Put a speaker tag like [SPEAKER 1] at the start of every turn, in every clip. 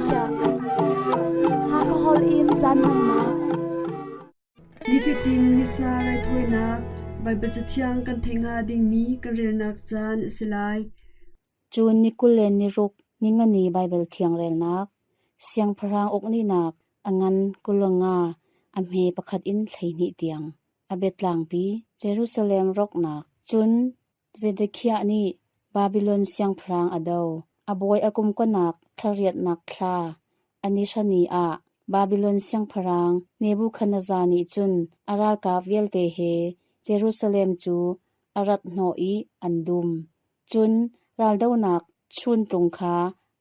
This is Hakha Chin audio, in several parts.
[SPEAKER 1] Asia. Hakha holh in caan hmannak.
[SPEAKER 2] Nifatin Missa raithawinak Baibal Cathiang kan theih hnga dingmi kan relnak caan a si lai.
[SPEAKER 3] Cun ni 26 ningani Baibal Thiang relnak, Siangpahrang ukninak a ngan 25 a hme pakhat in 12 tiang. A biatlangpi Jerusalem rawknak. Cun Zedekiah nih Babilon siangpahrang a do. A bawi a kum kuanak thla riatnak thla a ni hra ni ah Babilon siangpahrang Nebukhadnezzar nih cun a ralkap vialte he Jerusalem cu a rat hnawh i an dum. Cun raldohnak chuntlung kha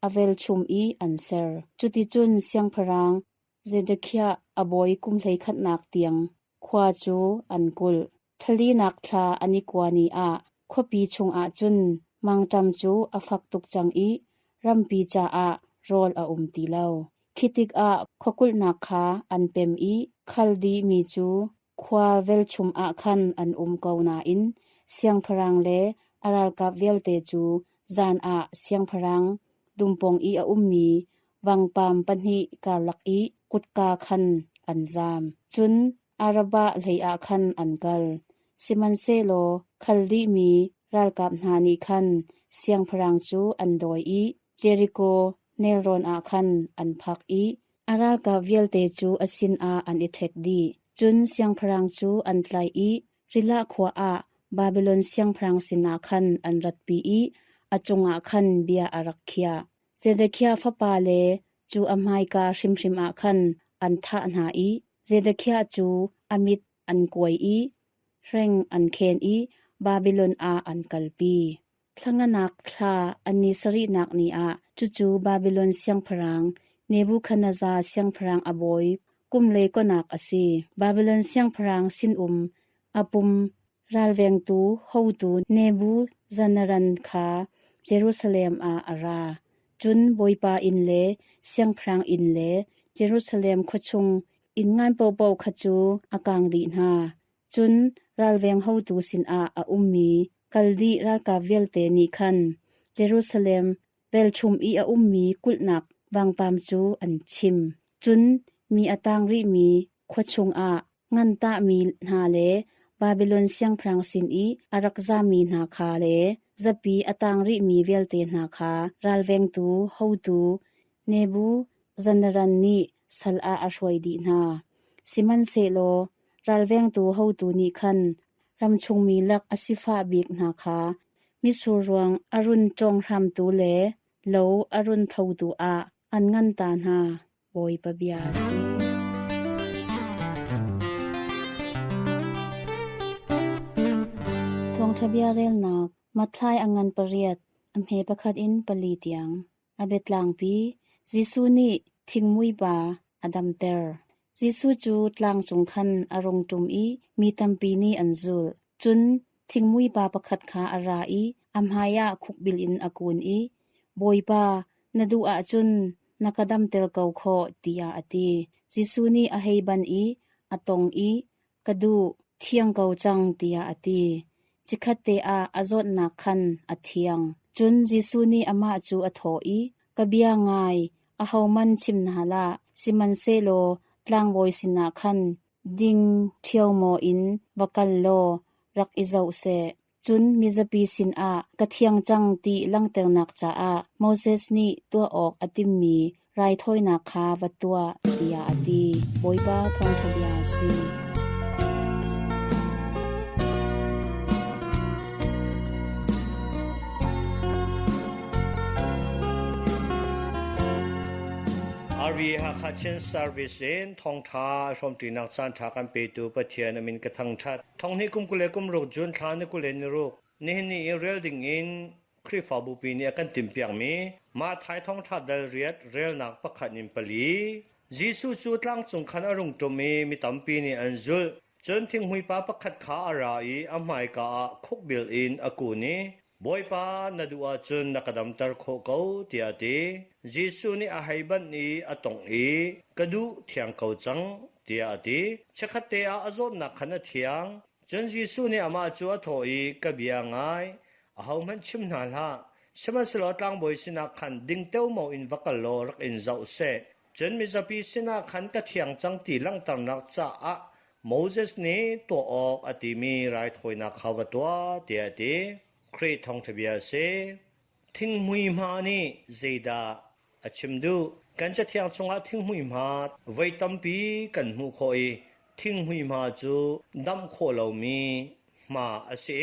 [SPEAKER 3] a velchum i an ser. Cuticun siangpahrang Zedekiah a bawi kum 11nak tiang khua cu an kulh. Thlalinak thla an i kua ni ah khuapi chungah cun mangṭam cu a fak tuk cang i rampi caah rawl a um ti lo. Khi tikah khuakulhnak kha an pem i Khaldi mi cu khua velchum ah khan an um ko nain siangpahrang le a ralkap vialte cu zan ah siangpahrang dumpawng i a ummi vangpam pahnih karlak i kutka khan an zam. Cun Arabah hleiah khan an kal. Sihmanhsehlaw Khaldi mi ralkap hna nih khan siangpahrang cu an dawi i Jeriko nelrawn ah khan an phak i a ralkap vialte cu a sinah an i ṭhek dih. Cun siangpahrang cu an tlaih i Rilah khua ah Babilon siangpahrang sinah khan an ratpi i a cungah khan bia a rak khiah. Zedekiah fapale cu a hmaika hrimhrim ah khan an thah hna i Zedekiah cu a mit an kuai i hreng an khen i Babilon ah an kalpi. Thlanganak thla an ni sarihnak ni ah cucu Babilon siangpahrang Nebukhadnezzar siangpahrang a bawi kum le kuanak a si. Babilon siangpahrang sinum a pum ralvengtu hotu Nebuzaradan kha Jerusalem ah a ra. Cun Bawipa inn le siangpahrang inn le Jerusalem khuachung inn ngan paohpaoh kha cu a kang dih hna. Cun ralveng hotu sinah a ummi Kaldi ralkap vialte nih khan Jerusalem velchum i a ummi kulhnak vangpam cu an chim. Cun mi a tang rihmi khua chungah ngantahmi hna le Babilon siangpahrang sin i a rak zammi hna kha le zapi a tang rihmi vialte hna kha ralvengtu hotu Nebuzaradan nih sal ah a hruai dih hna. Sihmanhsehlaw ralvengtu hotu nih khan ramchungmi lak a sifah bik hna kha mitsur ruang a run cawnghramtu le lo a run thotu ah an ngan ta hna. Bawipa bia a si. Thawngṭha bia relnak Matthai a ngan pariat, a hme pakhat in pali tiang. A biatlangpi Jesuh nih thingmui pa a damter. Jesuh cu tlang cung khan a rung ṭum i mi tampi nih an zulh. Cun thingmui pa pakhat kha a ra i a hmaiah khukbil in a kun i, Bawipa, na duh ahcun na ka damter ko khawh, tiah a ti. Jesuh nih a hei ban i a tong i, Ka duh, thiang ko cang, tiah a ti. Chikkhatte ah a zawtnak khan a thiang. Cun Jesuh nih amah cu a thawh i, Ka bia ngai, ahohmanh chim hna hlah, sihmanhsehlaw tlangbawi sinah khan ding ṭhiomaw in va kal law rak i zoh seh. Cun mizapi sinah ka thiang cang ti langhternak caah Moses nih tuah awk a timmi raithawinak kha va tuah, tiah a ti. Bawipa thawngṭha bia a si.
[SPEAKER 4] RV Hakha Chin Service in thawngṭha hrawmṭinak caanṭha kan petu Pathian a min ka thangṭhat. Thonghnih kum 26 June thla ni 26 nihin ni i rel ding in Khrihfabu pi nih a kan timhpiakmi Matthai thawngṭha dal riat relnak pakhat in pali Jesuh cu tlang cung khan a rung ṭum i mi tampi nih an zulh. Cun thinghmui pa pakhat kha a ra i a hmaika ah khukbil in a kun i, Bawipa, na duh ahcun na ka damter khawh ko, tiah a ti. Jesuh nih a hei banh i a tongh i, Ka duh, thiang ko cang, tiah a ti. Chikkhatte ah a zawtnak khan a thiang. Cun Jesuh nih amah cu a thawh i, Ka bia ngai, ahohmanh chim hna hlah. Sihmanhsehlaw tlangbawi sinah khan ding teomo in va kal law rak in zoh seh. Cun mizapi sinah khan ka thiang cang ti langhternak caah Moses nih tuah awk a timi raithawinak kha va tuah, tiah a ti. Khrih thawngṭha bia a si. Thinghmui hma nih zeidah a chim duh? Kan Cathiang chungah thinghmui hma voi tampi kan hmuh khawh i thinghmui hma cu damh khawh lomi hma a si.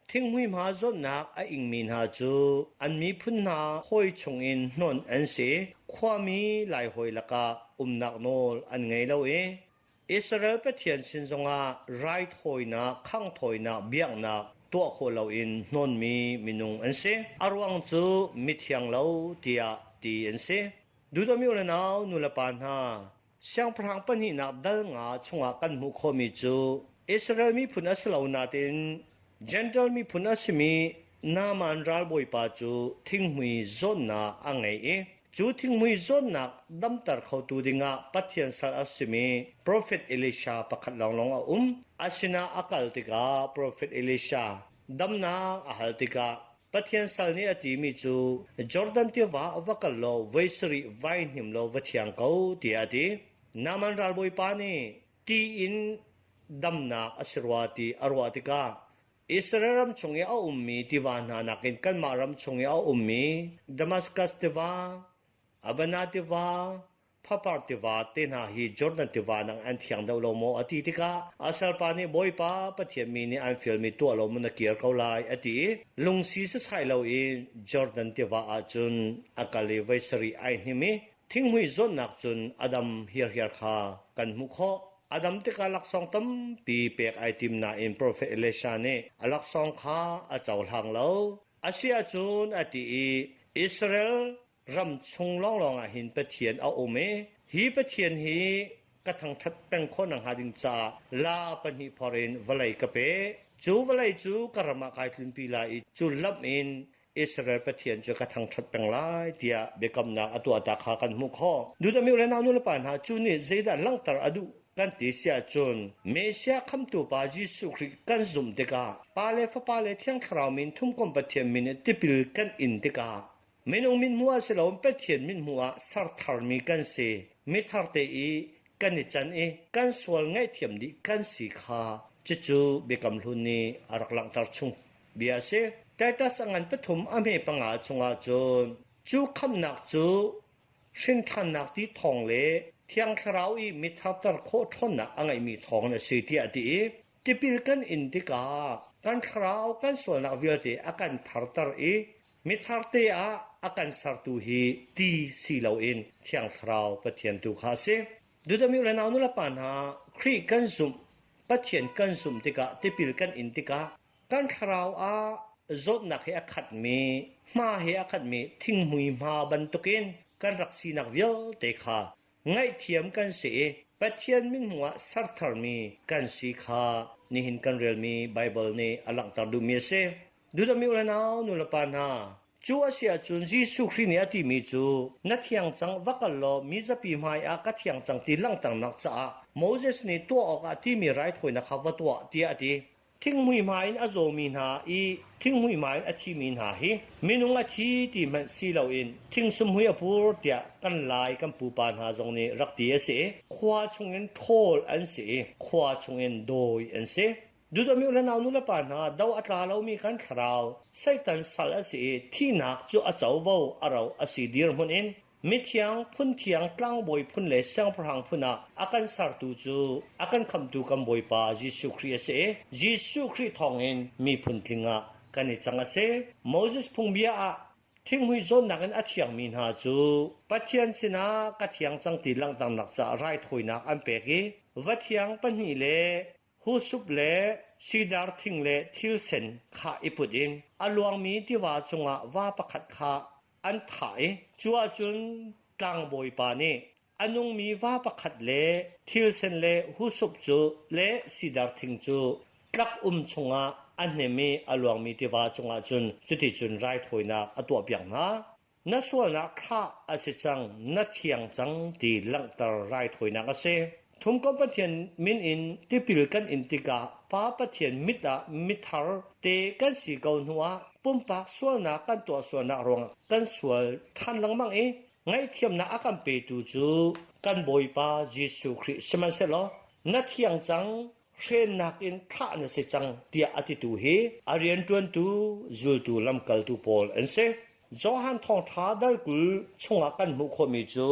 [SPEAKER 4] Thinghmui hma zawtnak a ingmi hna cu an miphun hna hawi chungin hnon an si. Khuami laihawi lakah umnak nawl an ngei lo i Israel Pathian sin zongah raithawinak, khanghthawinak, biaknak tuah khawh loin hnonmi minung an si. A ruang cu mithiang lo tiah ti an si. Duhdawmi u le nau, nu le pa hna, siangpahrang pahnihnak dal nga chungah kan hmuh khawhmi cu Israel miphun a si lo nain Gentile miphun a simi Naaman ralbawipa cu thinghmui zawnnak a ngei i cu thinghmui zawnnak damter khotu dingah Pathian sal a simi profet Elisha pakhat lawnglawng a um. A sinah a kal tikah profet Elisha damnak a hal tikah Pathian sal nih a timi cu Jordan tiva va kal law voi sarih vai hnim law va thiang ko tiah a ti. Naaman ralbawipa nih ti in damnak a si rua ti a ruah tikah Israel ram chung i a ummi tiva hna nakin kanmah ram chung i a ummi Damascus tiva, Abana tiva, Phapar tiva te hna hi Jordan tiva nang an thiang deuh lo maw a ti tikah a salpa nih Bawipa Pathian mi nih an fialmi tuah lo maw na kir ko lai a ti i lungsi sasai loin Jordan tiva ah cun a kal i voi sarih ai hnim i thinghmui zawnnak cun a dam hiarhiar kha kan hmuh khawh. A dam tikah laksawng tampi pek ai tim nain profet Elisha nih a laksawng kha a cohlang lo. A si ahcun a ti i Israel ram chung lawnglawng ah hin Pathian a um i hi Pathian hi ka thangṭhat peng khawh nakhnga ding caah la pahnih phor in vawlei ka pe. Cu vawlei cu ka ram ah kai tlunpi lai i cu lam in Israel Pathian cu ka thangṭhat peng lai tiah biakamnak a tuah ta kha kan hmuh khawh. Dudami le nau nulepa hna cu nih zeidah langhter a duh kan ti si ahcun Messiah khamtu pa Jesuh Khrih kan zumh tikah Pa le Fapa le Thiang Thlarau min thumkomh Pathian min in tipil kan in tikah minung min hmuh ah si loin Pathian min hmuh ah ser tharmi kan si. Mithar te i kan i can i kan sual ngaihthiam dih kan si kha cucu Biakam Hlun nih a rak langhter chung bia a si. Titus a ngan pathum a hme panga chungah cun cu khamhnak cu hrinṭhannak ti thawng le Thiang Thlarau i mitharter khawh ṭhawnnak a ngeihmi thawngin a si tiah a ti i tipil kan in tikah kan thlarau kan sualnak vialte a kan tharter i mithar te ah a kan sertu hi ti si loin Thiang Thlarau Pathian tu kha a si. Dudami le nau nulepa hna Khrih kan zumh Pathian kan zumh tikah tipil kan in tikah kan thlarau ah zawtnak he a khatmi hma he a khatmi thinghmui hma bantukin kan rak sinak vialte kha ngaihthiam kan si i Pathian min hmuh ah sertharmi kan si kha nihin kan relmi Baibal nih a langhter duhmi a si. Dudami u le nau nulepa hna, cu a si ahcun Jesuh Khrih nih a timi cu na thiang cang va kal law mi zapi hmai ah ka thiang cang ti langhternak caah Moses nih tuah awkah timi raithawinak kha va tuah tiah a ti. Thinghmui hma in a zawmi hna i thinghmui hma in a thimi hna hi minung a thi ti hmanh si loin thingsumhmui a pur tiah kan lai kan pupa hna zong nih rak ti a si. Khua chungin ṭhawl an si i khua chungin dawi an si. Dudami u le nau nu le pa hna do a tla lomi kan thlarau Satan sal a si i thihnak cu a covo a ro a si dirhmun in mithiang phunthiang tlangbawi phun le siangpahrang phun ah a kan sertu cu a kan khamtu kan Bawipa Jesuh Khrih a si i Jesuh Khrih thawngin miphun tling ah kan i cang a si. Moses phungbia ah Thinghmui zawnnak in a thiangmi hna cu Pathian sinah ka thiang cang ti langhternak caah raithawinak an pek i va thiang pahnih le Husup le sidar thing le thil sen kha i put in a luangmi tiva cungah va pakhat kha an thah i cu ahcun tlangbawipa nih a nungmi va pakhat le thil sen le husup cu le sidar thing cu tlak um chungah a hnem i a luangmi tiva cungah cun cuticun raithawinak a tuahpiak hna. Na sualnak thlah a si cang, na thiang cang ti langhter raithawinak a si. Thumkomh Pathian min in tipil kan in tikah Pa Pathian mit ah mithar te kan si ko hnu ah pumpak sualnak kan tuah sualnak ruangah kan sual ṭhan lengmang i ngaihthiamnak a kan petu cu kan Bawipa Jesuh Khrih sihmanhsehlaw na thiang cang hrennak in thlah na si cang tiah a titu hi a rianṭuantu zultu lamkaltu pawl an si. Johan Thawngṭha dal 20 chungah kan hmuh khawhmi cu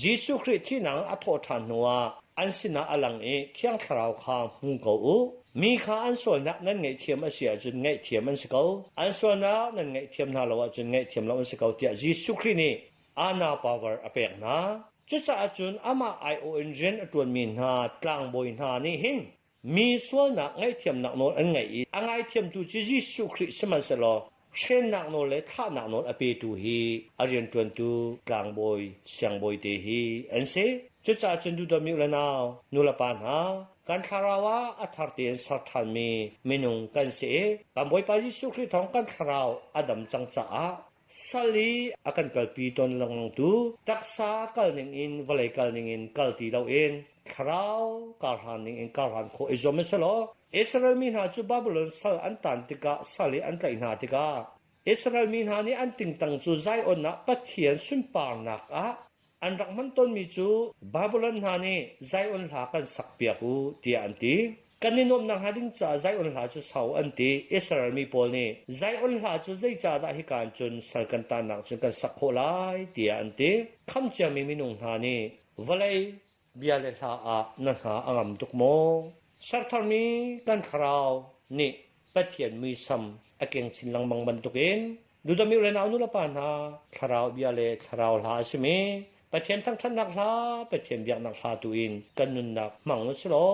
[SPEAKER 4] Jesuh Khrih thihnak a thawh ṭhan hnuah an sinah a lang i Thiang Thlarau kha hmu ko u. Mi kha an sualnak nan ngaihthiam a si ahcun ngaihthiam an si ko. An sualnak nan ngaihthiam hna lo ahcun ngaihthiam lo an si ko tiah Jesuh Khrih nih ana power a pek hna. Cucaah cun amah aiawh in rian a ṭuanmi hna tlangbawi hna nih hin mi sualnak ngaihthiamnak nawl an ngeih i a ngaithiamtu cu Jesuh Khrih sihmanhsehlaw hrennak nawl le thlahnak nawl a petu hi a rianṭuantu tlangbawi siangbawi te hi an si. Cucaah cun duhdawmi u le nau, nu le pa hna, kan thlarau ah a thar tein ser ṭhanmi minung kan si i kan Bawipa Jesuh Khrih thawng kan thlarau a dam cang caah sal i a kan kalpi tawn lengmangtu taksa kal ning in vawlei kal ning in kal ti loin thlarau karhlan ning in karhlan khawh i zuam selaw Israel mi hna cu Babylon sal an tan tikah sal i an tlaih hna tikah Israel mi hna nih an tingtang cu Zion ah Pathian sunparnak ah an rak hman tawnmi cu Babylon hna nih Zion hla kan sakpiak u tiah an ti. Kan i nuamhnak hnga ding caah Zion hla cu sau an ti. Israel mi pawl nih Zion hla cu zeicahdah hika in cun sal kan tannak cun kan sak khawh lai tiah an ti. Kham ciami minung hna nih vawlei bia le hla ah na hna a ngam tuk maw? Sertharmi kan thlarau nih Pathian muisam a keng chin lengmang bantukin Dudami le nau nulepa hna thlarau bia le thlarau hla a simi Pathian thangṭhatnak hla, Pathian biaknak hla tu in kan nunnak hmang u silaw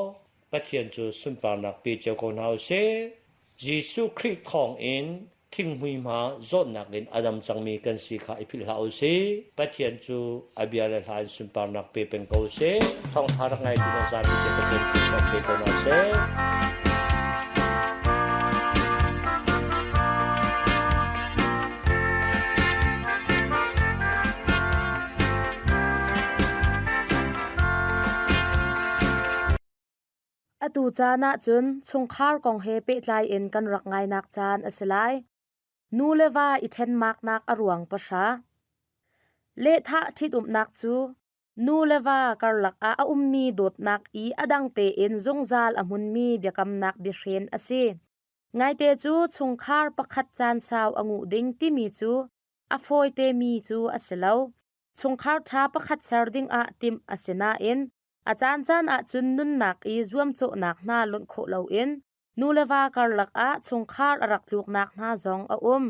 [SPEAKER 4] Pathian cu sunparnak pe cio ko hna u sih. Jesuh Khrih thawng in thinghmui hma zawtnak in a dam cangmi kan si kha i philh hlah u sih. Pathian cu a bia le hla in sunparnak pe peng ko sih. Thawngṭha rak ngaitu nan zapi te Pathian thluachuah pe ko hna seh.
[SPEAKER 1] Atu caan ahcun chungkhar kong he pehtlai in kan rak ngainak caan a si lai. Nu le va i ṭhenmaknak a ruang pahra. Lehthah ṭhitumnak cu nu le va karlak ah a ummi dawtnak i a dang tein zungzal a hmunmi biakamnak biahren a si. Ngaite cu chungkhar pakhat caan sau a nguh ding timi cu a fawite mi cu a si lo. Chungkhar ṭha pakhat ser ding ah timh a si nain a caancaan ahcun nunnak i zuamcawhnak hna lonh khawh loin nu le va karlak ah chungkhar a rak tluknak hna zong a um.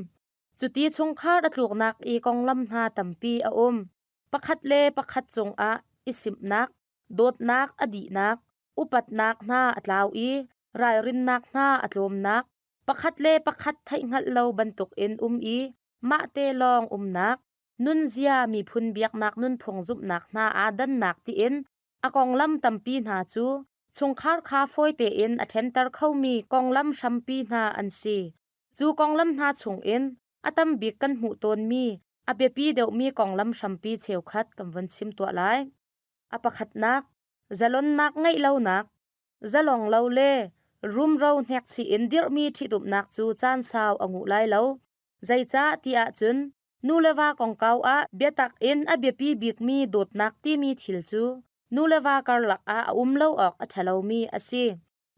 [SPEAKER 1] Cuti chungkhar a tluknak i konglam hna tampi a um. Pakhat le pakhat cungah i simhnak, dawtnak a dihnak, upatnak hna a tlau i ralrinnak hna a tlawmnak, pakhat le pakhat theihhngalh lo bantukin um i mahte lawng umnak, nunzia miphun biaknak nunphung zumhnak hna aa dannak tiin a konglam tampi hna cu chungkhar kha fawi tein a ṭhenter khomi konglam hrampi hna an si. Cu konglam hna chungin a tam bik kan hmuh tawnmi a biapi deuhmi konglam hrampi cheukhat kan vun chim tuah lai. A pakhatnak, zalonnak ngeih lonak, zalong lo le rumro hnekchih in dirhmi ṭhitumnak cu caan sau a nguh lai lo. Zeicah ti ahcun nu le va kongkau ah biatak in a biapi bikmi dawtnak timi thil cu nu le va karlak ah a um lo awk a ṭhalomi a si.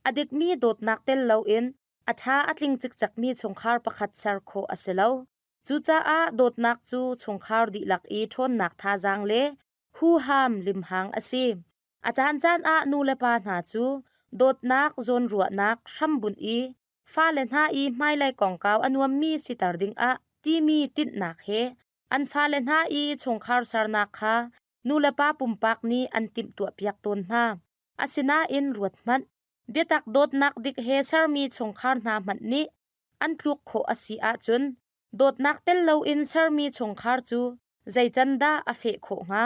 [SPEAKER 1] A dikmi dawtnak tel loin a ṭha a tling cikcekmi chungkhar pakhat ser khawh a si lo. Cucaah dawtnak cu chungkhar dihlak i ṭhawnnak thazaang le huham limhang a si. A caancaan ah nu le pa hna cu dawtnak zawnruahnak hrambunh i fale hna i hmailei kongkau a nuammi siter dingah timi tinhnak he an fale hna i chungkhar sernak kha nulepa pumpak nih an timhtuahpiak tawn hna. Asinain ruat hmanh, biatak dawtnak dik he sermi chungkhar hna hmanh nih an tluk khawh a si ahcun dawtnak tel loin sermi chungkhar cu zei can dah a feh khawh hnga?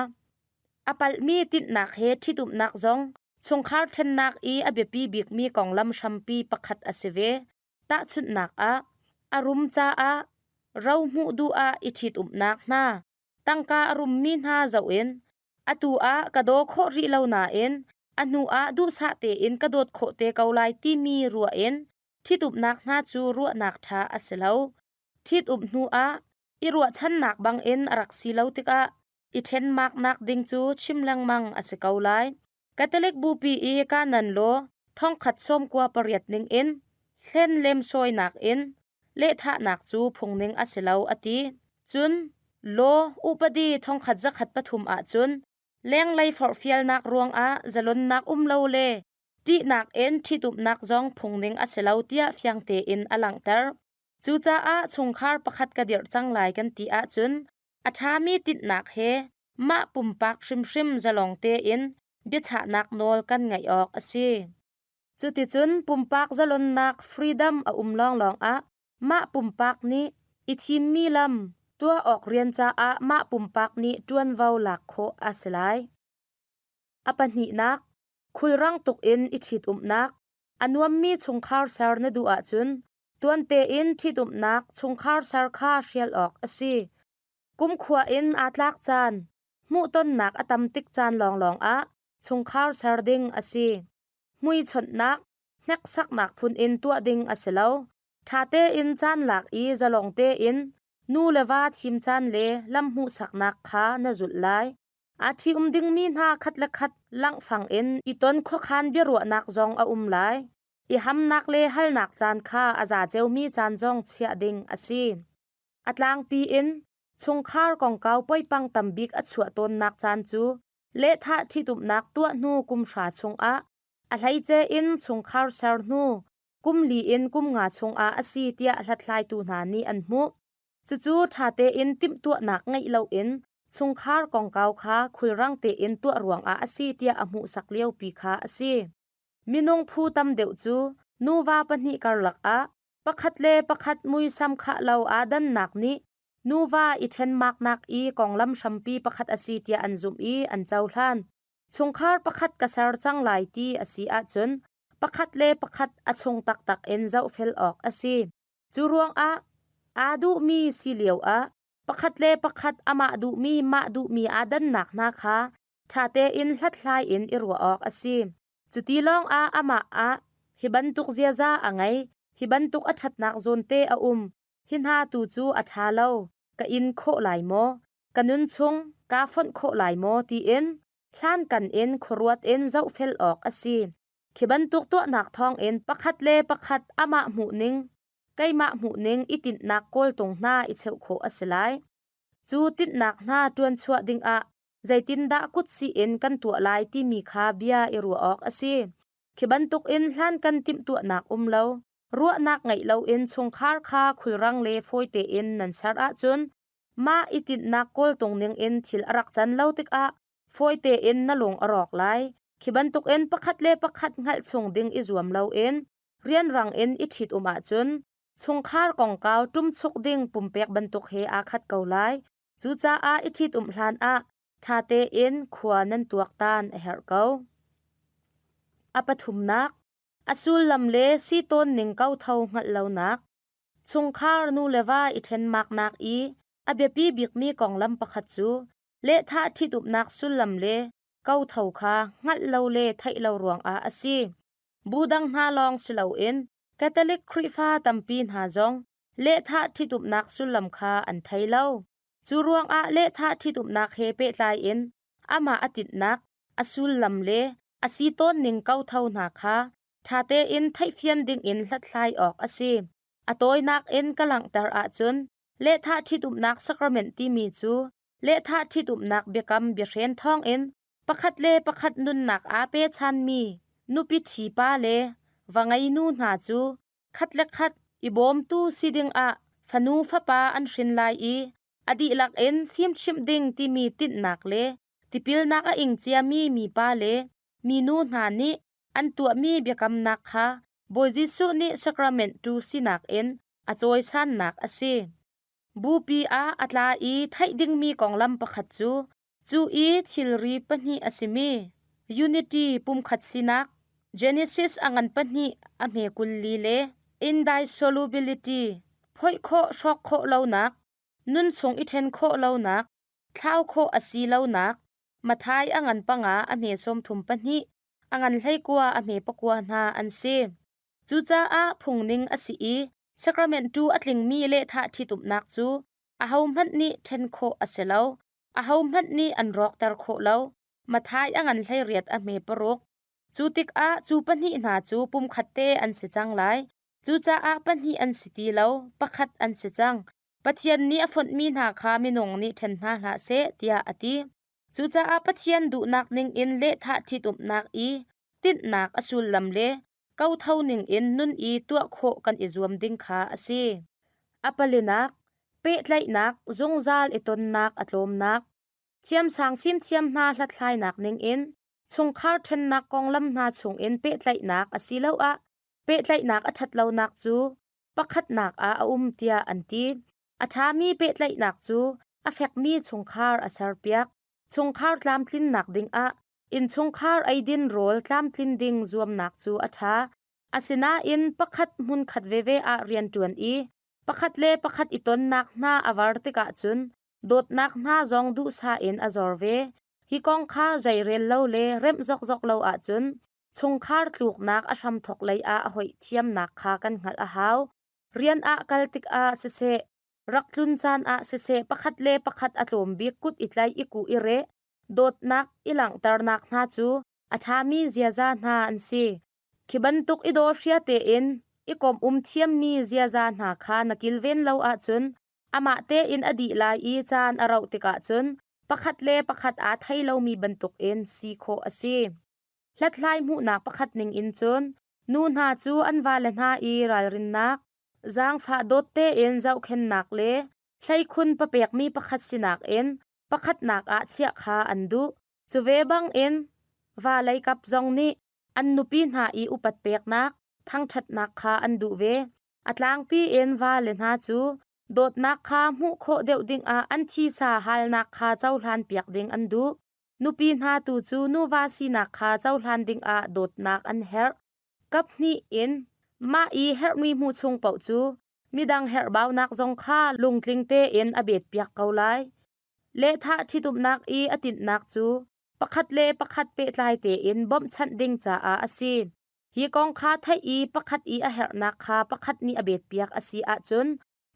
[SPEAKER 1] A palhmi tinhnak he ṭhitumnak zong chungkhar ṭhennak i a biapi bikmi konglam hrampi pakhat a si ve. Tahchunhnak ah, a rum caah ro hmuh duh ah i ṭhitumnak hna, tangka a rummi hna zoh in atu ah ka daw khawh rih lo nain a A hnu ah duhsah tein ka dawt khawh te ko lai timi ruah in ṭhitumnak hna cu ruahnak ṭha a si lo. Ṭhitumh hnu ah i ruahchannak bangin a rak si lo tikah i ṭhenmaknak ding cu chim lengmang a si ko lai. Catholic Bupi i kanan law thongkhat 98 ning in hlen lemsawinak in lehthahnak cu phungning a si lo a ti. Cun law upadi thongkhat 103 ahcun lenglei forhfialnak ruangah zalonnak um lo le ṭihnak in ṭhitumnak zong phungning a si lo tiah fiang tein a langhter. Cucaah chungkhar pakhat ka dirh cang lai kan ti ahcun a ṭhami tinhnak he mah pumpak hrimhrim zalong tein biachahnak nawl kan ngeih awk a si. Cuticun pumpak zalonnak freedom a um lawnglawng ah mah pumpak nih i thimmi lam tuah awk rian caah mah pumpak nih ṭuanvo lak khawh a si lai. A pahnihnak, khulrang tuk in i ṭhitumnak. A nuammi chungkhar ser na duh ahcun tuan tein ṭhitumnak chungkhar ser kha hrial awk a si. Kumkhua in aa tlak caan, hmuhtonnak a tam tik caan lawnglawng ah chungkhar ser ding a si. Hmuichonhnak, hneksaknak phun in tuah ding a si lo. Ṭha tein caan lak i zalong tein nu le va thim caan le lam hmuhsaknak kha na zulh lai. Aa ṭhi-um dingmi hna khat le khat langfang in i ton khuakhan biaruahnak zong a um lai. I hamnak le halnak caan kha a za ceumi caan zong chiah ding a si. A tlangpi in chungkhar kongkau poipang tambik a chuah tawnnak caan cu lehthah ṭhitumnak tuah hnu kum hra chungah a hleice in chungkhar ser hnu kum li in kum nga chungah a si tiah hlathlaitu hna nih an hmuh. Cucu ṭha tein timhtuahnak ngeih loin chungkhar kongkau kha khulrang tein tuah ruangah a si tiah a hmuhsak liopi kha a si. Minung phu tam deuh cu nuva pahnih karlak ah pakhat le pakhat muisam khah lo aa dannak nih nuva i ṭhenmaknak i konglam hrampi pakhat a si tiah an zumh i an cohlan. Chungkhar pakhat ka ser cang lai ti a si ahcun pakhat le pakhat a chung taktak in zohfel awk a si. Cu ruangah aa duhmi si lioah pakhat le pakhat amah duhmi mah duhmi aa dannak hna kha ṭha tein hlathlai in i ruah awk a si. Cuti lawngah amah ah hi bantuk ziaza a ngei, hi bantuk a ṭhatnak zawnte a um, hi hna tu cu a ṭha lo, ka in khawh lai maw, ka nun chung kaa fonh khawh lai maw tiin hlankan in khuaruat in zohfel awk a si. Khi bantuk tuahnak thawngin pakhat le pakhat amah hmuhning, keimah hmuhning i tinhnak kawltung hna i cheuh khawh a si lai. Cu tinhnak hna ṭuanchuah dingah zeitindah kutsih in kan tuah lai timi kha bia i ruah awk a si. Khi bantukin hlan kan timhtuahnak um lo, ruahnak ngeih loin chungkhar kha khulrang le fawi tein nan ser ahcun mah i tinhnak kawltung ningin thil a rak can lo tikah fawi tein na lung a rawk lai. Khi bantukin pakhat le pakhat hngalh chung ding i zuam loin rianrang in i ṭhit-um ahcun chungkhar kongkau ṭumchuk ding pumpek bantuk he aa khat ko lai. Cucaah i ṭhitumh hlan ah ṭha tein khua nan tuaktan a herh ko. A pathumnak, a sullam le si tawn ning kotho hngalh lonak. Chungkhar nu le va i ṭhenmaknak i a biapi bikmi konglam pakhat cu lehthah ṭhitumnak sullam le kotho kha hngalh lo le theih lo ruangah a si. Bu dang hna lawng si loin Catholic Khrihfa tampi hna zong lehthah ṭhitumnak sullam kha an thei lo. Cu ruangah lehthah ṭhitumnak he pehtlai in amah a tinhnak, a sullam le a si tawn ning kotho hna kha ṭha tein theihfian dingin hlathlai awk a si. A tawinak in ka langhter ahcun lehthah ṭhitumnak sacrament timi cu lehthah ṭhitumnak biakam biahren thawngin pakhat le pakhat nunnak aa pechanmi nupi ṭhi pa le va ngeinu hna cu khat le khat i bawmtu si dingah fanu fapa an hrin lai i a dihlak in fimchimh ding timi tinhnak le tipilnak a ing ciami mipa le minu hna nih an tuahmi biakamnak kha Bawi Jesuh nih sacrament tu sinak in a cawisannak a si. Bupi ah a tla i theih dingmi konglam pakhat cu cu i thilri pahnih a simi unity pumkhat sinak Genesis a ngan pahnih a hme 24 le indissolubility phoih khawh hrawk khawh lonak nun chung i ṭhen khawh lonak thlau khawh a si lonak Mathai a ngan panga a hme 32. a ngan 19 a hme 9 hna an si. Cucaah phungning a si i sacrament tu a tlingmi lehthah ṭhitumnak cu ahohmanh nih ṭhen khawh a si lo, ahohmanh nih an rawkter khawh lo. Matthai a ngan 18 a hme 6. Cu tikah cu pahnih hna cu pumkhatte an si cang lai. Cucaah pahnih an si ti lo, pakhat an si cang. Pathian nih a fonhmi hna kha minung nih ṭhen hna hlah seh, tiah a ti. Cucaah Pathian duhnak ningin lehthah ṭhitumnak i tinhnak a sullam le kotho ningin nun i tuah khawh kan i zuam ding kha a si. A palinak, pehtlaihnak zungzal i tonnak a tlawmnak. Thiamsang fimthiam hna hlathlainak ningin chungkhar ṭhennak konglam hna chungin pehtlaihnak asiloah pehtlaihnak a ṭhatlonak cu pakhatnak ah a um tiah an ti. A ṭhami pehtlaihnak cu a fekmi chungkhar a serpiak. Chungkhar tlamtlinnak dingah innchungkhar eidin rawl tlamtlin ding zuamnak cu a ṭha. Asinain pakhat hmunkhat veve ah rianṭuan i pakhat le pakhat i tonnak hna a var tikah cun dawtnak hna zong duhsah in a zor ve. Hi kong kha zeirel lo le remh zokzok lo ahcun chungkhar tluknak a hramthawk lei ah a hoih thiamnak kha kan hngalh a hau. Rian ah kal tikah siseh, rak tlun caan ah siseh pakhat le pakhat a tlawm bik kut i tlaih i kuh i reh, dawtnak i langhternak hna cu a ṭhami ziaza hna an si. Khi bantuk i daw hria tein i komh um thiammi ziaza hna kha na kilven lo ahcun amah tein a dih lai i caan a rauh tikah cun pakhat le pakhat aa thei lomi bantukin si khawh a si. Hlathlai hmuhnak pakhat ning in cun nu hna cu an vale hna i ralrinnak, zaangfah dawt tein zohkhennak le hleikhun papekmi pakhat sinak in pakhatnak ah chiah kha an duh. Cu ve bangin va leikap zong nih an nupi hna i upat peknak, thangṭhatnak kha an duh ve. A tlangpi in vale hna cu dawtnak kha hmuh khawh deuh dingah an thisa halnak kha cohlan piak ding an duh. Nupi hna tu cu nuva sinak kha cohlan dingah dawtnak an herh. Kaphnih in mah i herhmi hmuh chung paoh cu midang herhbaunak zong kha lungtling tein a betpiak ko lai. Lehthah ṭhitumnak i a tinhnak cu pakhat le pakhat pehtlai tein bawmhchanh ding caah a si. Hi kong kha theih i pakhat i a herhnak kha pakhat nih a betpiak a si ahcun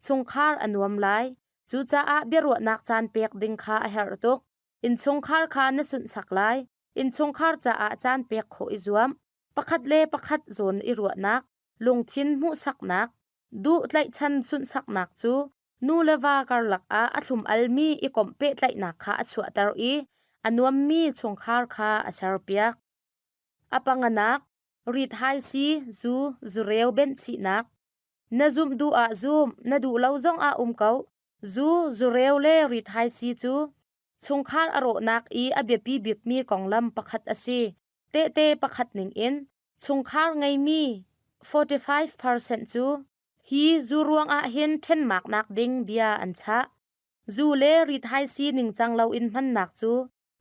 [SPEAKER 1] chungkhar a nuam lai. Cucaah biaruahnak caan pek ding kha a herh tuk. Innchungkhar kha na sunhsak lai. Innchungkhar caah caan pek khawh i zuam. Pakhat le pakhat zawn i ruahnak, lungthin hmuhsaknak, duh tlaihchan sunhsaknak cu nu le va karlak ah a thlum-almi i komh pehtlaihnak kha a chuahter i a nuammi chungkhar kha a serpiak. A panganak, rithaisi, zu, zureu benhchihnak. Na zumh duh ah zum, na duh lo zong ah um ko. Zu, zureu le rithaisi cu chungkhar a rawhnak i a biapi bikmi konglam pakhat a si. Tehte pakhat ningin chungkhar ngeimi 45% cu hi zu ruangah hin ṭhenmaknak ding bia an chah. Zu le rithaisi ningcang loin hmannak cu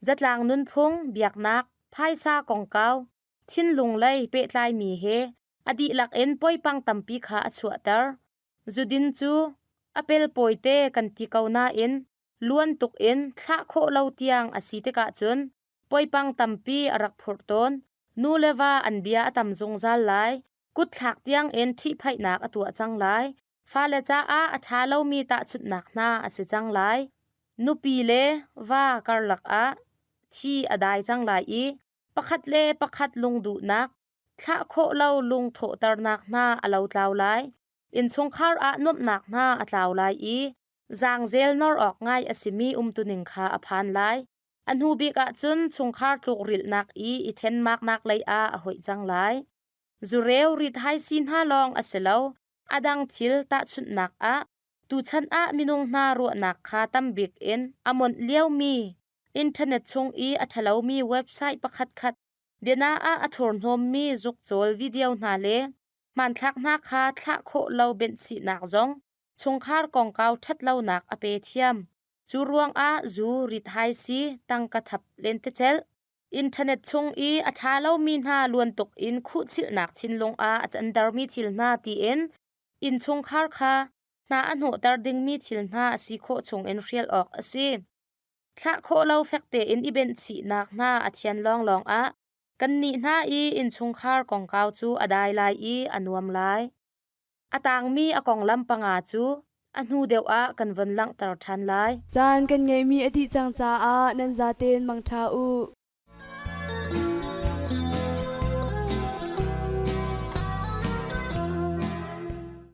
[SPEAKER 1] zatlang nunphung, biaknak, phaisa kongkau, thinlung lei pehtlaimi he a dihlak in poipang tampi kha a chuahter. Zudin cu a pelpawite kan ti ko nain luan tuk in thlah khawh lo tiang a si tikah cun poipang tampi a rak phurh tawn. Nu le va an bia a tam zungzal lai. Kutthlak tiang in ṭhihphaihnak a tuah cang lai. Fale caah a ṭha lomi tahchunhnak hna a si cang lai. Nupi le va karlak ah thi a dai cang lai i pakhat le pakhat lungduhnak, thlah khawh lo lungthawhternak hna a lotlau lai. Innchungkhar ah nuamhnak hna a tlau lai i zaangzel nor awk ngai a simi umtuning kha a phan lai. A hnu bik ah cun chungkhar tlukrilhnak i i ṭhenmaknak lei ah a hoih cang lai. Zureu rithaisi hna lawng a si lo, a dang thil tahchunhnak ah tuchan ah minung hna ruahnak kha tambik in a monh liomi internet chung i a ṭhalomi website pakhatkhat biana ah a thurhnawmmi zukcawl video hna le hmanthlak hna kha thlah khawh lo benhchihnak zong chungkhar kongkau ṭhatlonak a pe thiam. Cu ruangah zu rithaisi tangka thap lentecelh internet chung i a ṭha lomi hna luan tuk in khuhchilhnak thinlung ah a cantermi thil hna tiin innchungkhar kha hna a hnawhter dingmi thil hna a si khawh chungin hrial awk a si. Thlah khawh lo fek tein i benhchihnak hna a thian lawnglawng ah Kannih hna i innchungkhar kongkau cu a dai lai i a nuam lai. A tangmi a konglam panga cu a hnu deuh ah kan von langhter ṭhan lai.
[SPEAKER 2] Caan kan ngeihmi a dih cang caah nan zaten mangṭha u.